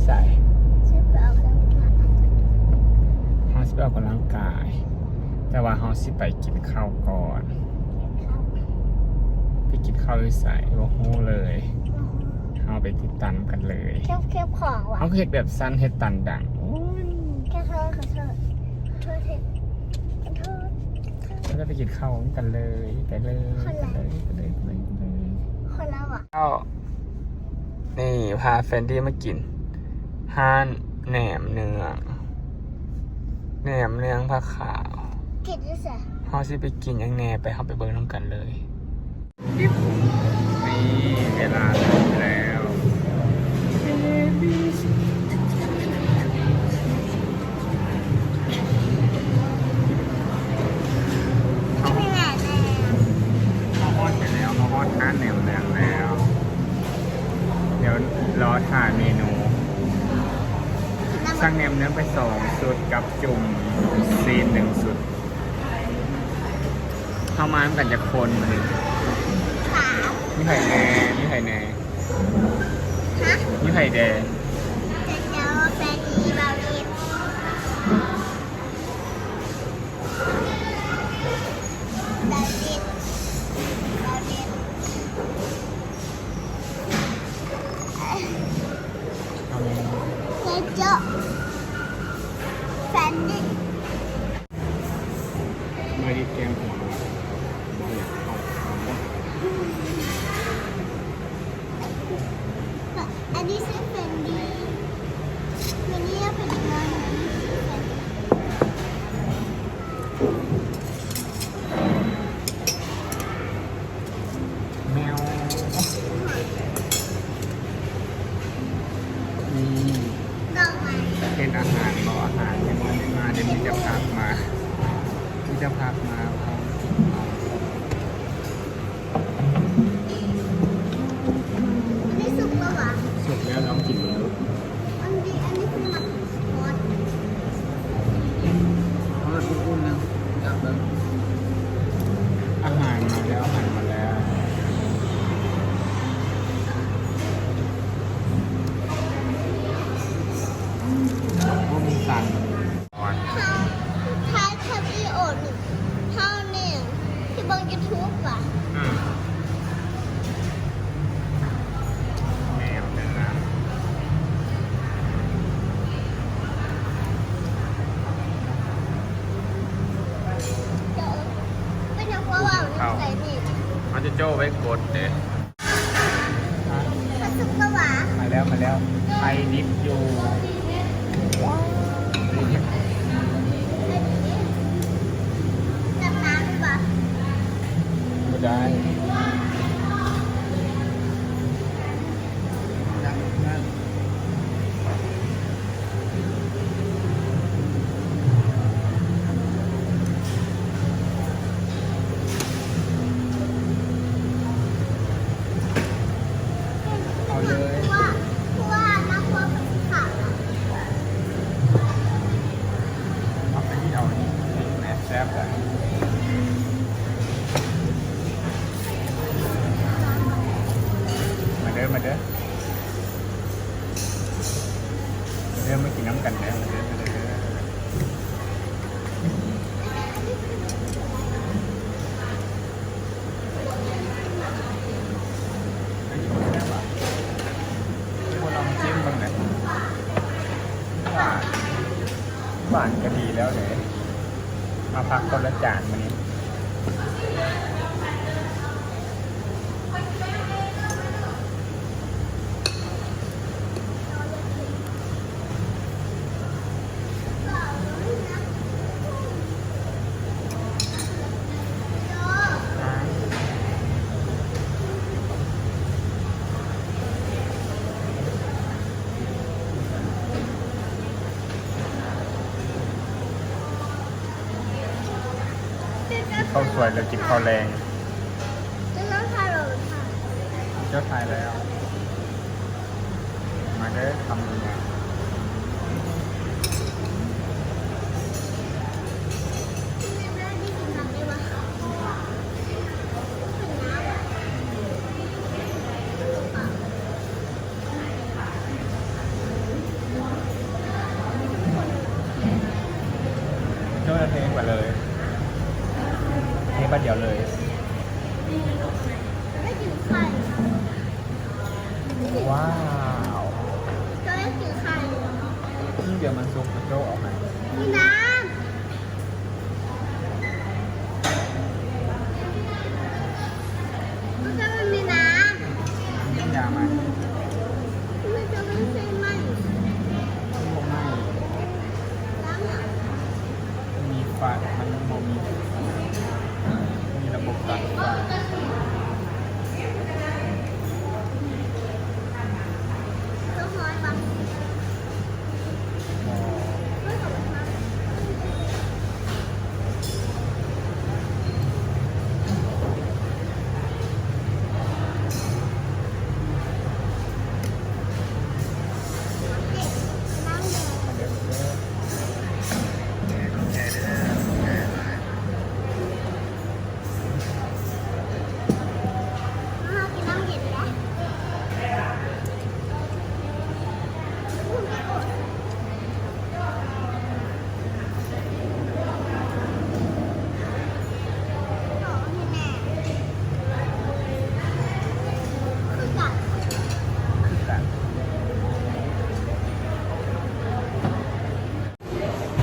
ໃສ? ຊິໄປອອກກຳລັງກາຍ. ເຮົາຊິໄປອອກກຳລັງກາຍ ແຕ່ວ່າເຮົາຊິໄປກິນເຂົ້າກ່ອນ. ກິນເຂົ້າ. ໄປກິນເຂົ້າຢູ່ໃສ? ບໍ່ຮູ້ເລີຍ. ບໍ່ຮູ້. ເຮົາໄປຕິດຕາມກັນເລີຍ. ເກັບ ເກັບຂອງຫວາ? ເຮົາຄືເຮັດແບບສັ່ນ ເຮັດຕັນດັງ. ໂອ້ຍ. ຂໍໂທດ ຂໍໂທດ ຂໍໂທດ ຂໍໂທດ. ເຮົາຈະໄປກິນເຂົ້ານຳກັນເລີຍ. ໄປເລີຍ ໄປເລີຍ ໄປເລີຍ ໄປເລີຍ ໄປເລີຍ. ຄົນລະຫວາ? ເຈົ້າ ນີ້ພາແຟນດີ້ມາກິນຮ້ານແໜມເນືອງ ແໜມເນືອງຜ້າຂາວ. ກິນຢູ່ໃສ? ເຮົາຊິໄປກິນຫຍັງແດ່? ໄປ ເຮົາໄປເບິ່ງນຳກັນເລີຍ. ນີ້ເວລາແລ້ວ. ເຮົາຮອດໄປແລ້ວ ເຮົາຮອດຮ້ານແໜມເນືອງແລ້ວ. ດຽວລໍຖ້າເມນູ. ສັ່ງແໜມເນືອງໄປສອງຊຸດ ກັບຈຸ່ມຊີ້ນໜຶ່ງຊຸດ. ເຮົາມານຳກັນຈັກຄົນມື້ນີ້? ສາມ. ມີໃຜແດ່? ມີໃຜແດ່? ຮະ? ມີໃຜແດ່? ເຈົ້າ ເຈົ້າ ແຟນດີ ບ່າວເອຟ ບ່າວເອຟ ບ່າວເອຟ. ເຈົ້າ ແຟນດີ ເມື່ອທີ່ແກງຫົວ ອັນນີ້ຊື່ແຟນດີ ມື້ນີ້ເຮົາໄປດິນເນີນ ອັນນີ້ຊື່ແຟນດີ. ແມວ ນີ້ ດອກໄມ້ ເປັນອາຫານບໍ່? ອາຫານຍັງບໍ່ໄດ້ມາ ດຽວມີເຈົ້າພາບມາ ມີເຈົ້າພາບມາ ເອົາ ເອົາ. ອັນນີ້ສຸກແລ້ວຫວາ? ສຸກແລ້ວ ລອງກິນເບິ່ງດູ. ອັນນີ້ ອັນນີ້ຄືມັນ ທອດ ທອດອຸ່ນໆ ນະ ຢາກເບິ່ງ. ອາຫານມາແລ້ວ ອາຫານມາແລ້ວ. ໂອ້ ມີສັນ. ເຮົາຖ່າຍຄລິບວິດີໂອນີ້ ເຮົານີ້ ທີ່ເບິ່ງຢູທູບຫວາ? ອືມ. ແມ່ນແລ້ວນະ. ເຈົ້າ ເປັນຫຍັງພວກເຮົາໃສ່ນີ້? ເຮົາຈະໂຈ້ໄວ້ກົດເດ້. ມາແລ້ວ ມາແລ້ວ ໄຂ່ດິບຢູ່. ບໍ່ໄດ້. ເອົາເລີຍ. ເອົາໄປທີ່ເອົານີ້ ນີ້ແມ່ນແຊບຫຼາຍ. ມາເດີ ມາເດີ. ເດີ ມາກິນນຳກັນເດີ ມາເດີ ມາເດີ. ເປັນຫຍັງແຊບຫວາ? ບໍ່ລອງຊີມເບິ່ງເລີຍ. ຫວານ ຫວານກະດີແລ້ວເດ້. ມາພັກຄົນລະຈານມື້ນີ້. ກິນເຂົ້າສວຍແລ້ວກິນເຂົ້າແລງ. ເຈົ້າຖ່າຍແລ້ວ. ມາເດີ ຄຳນີ້. ເ ເທໄປເລີຍ ເທບາດດຽວເລີຍ. ໄດ້ກິນໄຂ່. ວ້າວ ຈະໄດ້ກິນໄຂ່. ອືມ ດຽວມັນສຸກ ໂຈະເອົາໃຫ້. ມີນ້ຳ. ມັນຈະບໍ່ມີນ້ຳ. ນ້ຳຢາໃໝ່. ມັນຈະບໍ່ໃສ່ໃໝ່. ບໍ່ໃໝ່. ນ້ຳຫຍັງ? ມີໄຟ ມັນບໍ່ມີໄຟ ມີລະບົບຕັດໄຟ. ເຂົ້າຮ້ອຍບໍ່?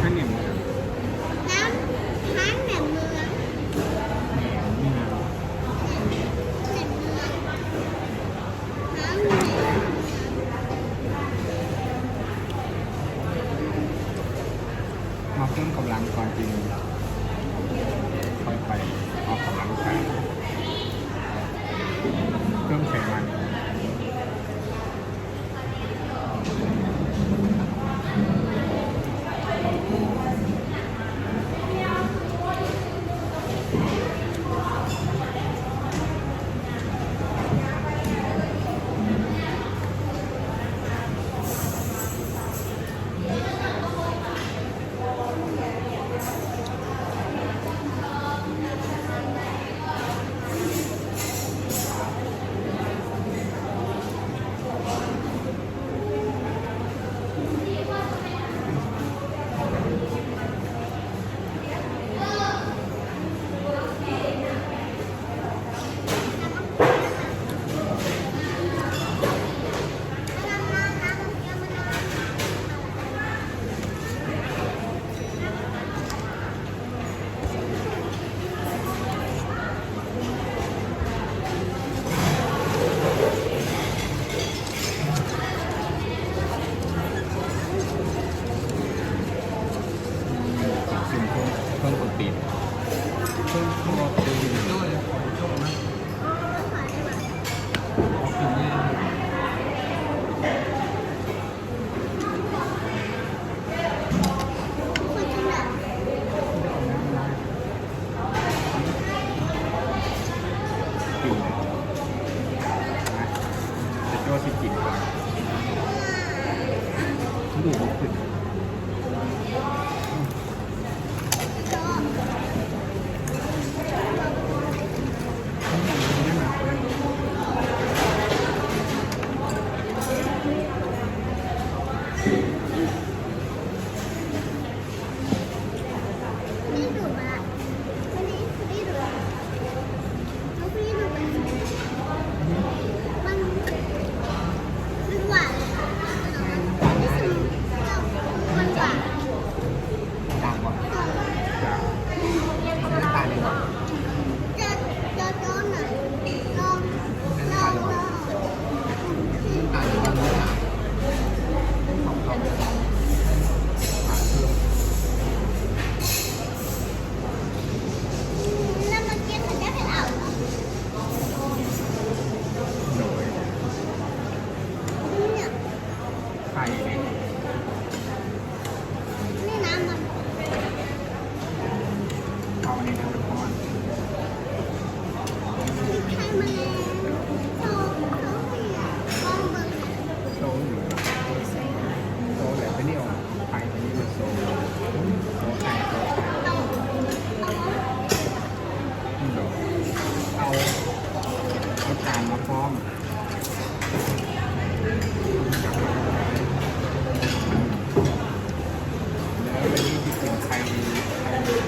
ຮ້ານແໜມເມືອງ. ຮ້ານ ຮ້ານແໜມເມືອງ. ແໜມເມືອງ. ແໜມເມືອງ. ຮ້ານແໜມເມືອງ. ມາເພີ່ມກຳລັງກ່ອນກິນ ຄ່ອຍໄປອອກກຳລັງກາຍ ເພີ່ມໄຂມັນ. ເພີ່ມໂປຣຕີນ ເພີ່ມໂປຣຕີນ. ກິນ ແຕ່ວ່າຊິກິນກ່ອນ ບໍ່ ບໍ່ຂຶ້ນ. ມັນຫວານ ມັນຫວານ. ຕ່າງບໍ່? ຈາກ ມັນຕ່າງບໍ່? ຈະ ຈະ ຈະ ນ້ຳຕານ ນ້ຳຕານ ນ້ຳຕານ ນ້ຳຕານ. ແລ້ວເມື່ອກີ້ເຂົາຈະໄປເອົາ ໂດຍ ນີ້ນະ ໄຂ່ ນີ້ນະ ມັນ ເອົາອັນນີ້ນະ ມັນຮ້ອນ ໄຂ່ມະແລງ ໂຊ ໂຊໃຫ້ ລອງເບິ່ງນະ ໂຊຢູ່ ໂຊແຫຼະ ໄປນີ້ອອກ ໄປ ໄປນີ້ມາໂຊ ໂຊໄຂ່ ໂຊໄຂ່ ເອົາ ເອົາຈານມາພ້ອມ. ແລ້ວໄປນີ້ຊິກິນໄຂ່ ໄຂ່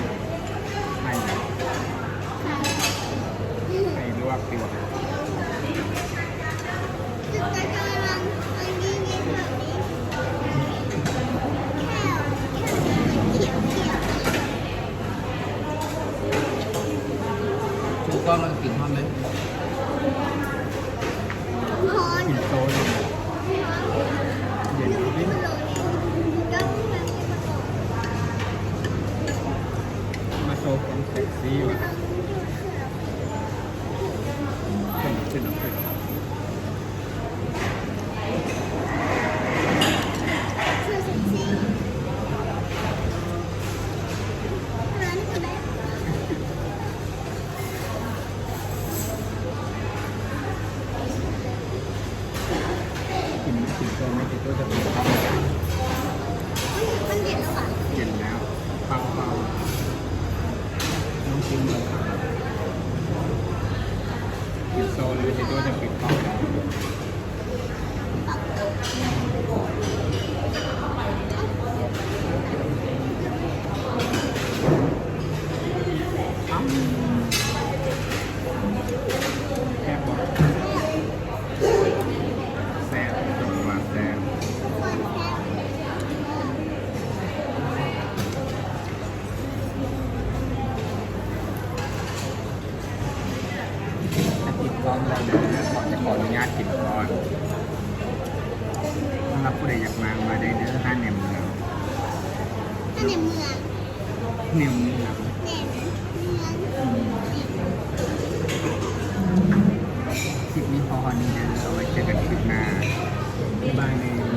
ນີ້ຫວາ ຂຶ້ນ ຂຶ້ນ ຂຶ້ນ ກິນ ກິນໂຊເມັດເທໂຕ້ຈະເປັນເຂົ້າ ມັນເຢັນແລ້ວຫວາ? ເຢັນແລ້ວ ເຂົ້າ ເຂົ້າ ລອງຊີມເບິ່ງ ກິນໂຊເມັດເທໂຕ້ຈະເປັນເຂົ້າ. ແຊບບໍ່? ແຊບ ທຸກຄົນວ່າແຊບ. ກິນກ່ອນເລີຍເດີ ຂໍ ຈະຂໍອະນຸຍາດກິນກ່ອນ. ສຳລັບຜູ້ໃດຢາກມາ ມາໄດ້ເດີ ຮ້ານແໜມເມືອງ ຮ້ານແໜມເມືອງ ແໜມເມືອງ ແໜມເມືອງ. ອືມ ຄລິບນີ້ພໍເທົ່ານີ້ເດີ ເອົາໄວ້ເຈີກັນຄລິບໜ້າ ບາຍບາຍ.